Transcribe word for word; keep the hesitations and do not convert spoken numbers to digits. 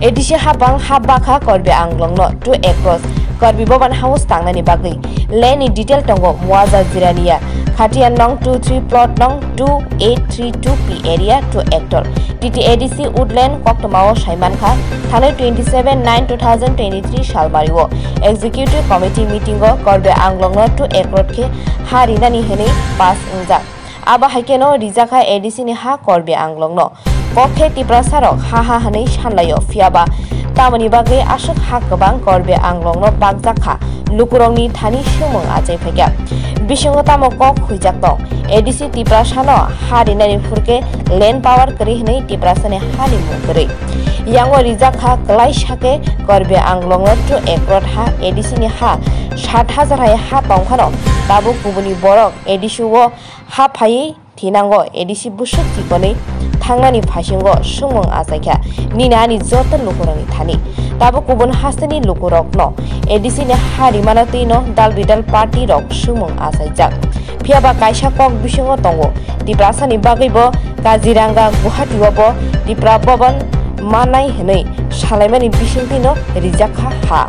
A D C hapang ha bakha Korbe Anglongno two acres Karbi Bhavan House tangnani bagwi. Land ni detail tongo Muaza Jirania, Khatiyan nong two three plot nong two eight three two P area two hectare. T T A D C Woodland koktwmao saimankha, thangnai twenty seven nine two thousand twenty three salmario Executive Committee meeting o Korbe Anglongno two acre khe ha rinani hwnwi pass wngjak. Abo hai kheno rijakha A D C ni ha Korbe Anglongno. Kok khe Tiprasa rok ha ha hwnwi sanlaio, phiyaba tamoni bagwi aswk ha kwbang Korbe Anglongno bakjak kha, lukurokni thani swngmung achai phaikha. Bisingo tamo kok huijak tong? A D C Tiprasano ha rinani phurkhe land power kwrwi hwnwi Tiprasani hani mung kwrwi. Yango rijak kha kwlai sakhe Korbe Anglongno two acre ha A D C ni ha sat hajar hai ha tongphano tabuk kubuni borok A D C o ha phaiwi thinango A D C bwswk chikonwi thangnani phaisingo swngmung achaikha nini ani joto lukurokni thani. Tabuk kubun hasteni lukurokno A D C ni ha rimano twino dal bidal party rok swngmung achaijak. Phiyaba kaisa kok bisingo tongo, Tiprasani bagwibo Kaziranga Guwahati o bo Tipra Bhavan mannai hwnwi salaimani bisingtwino rijakha ha.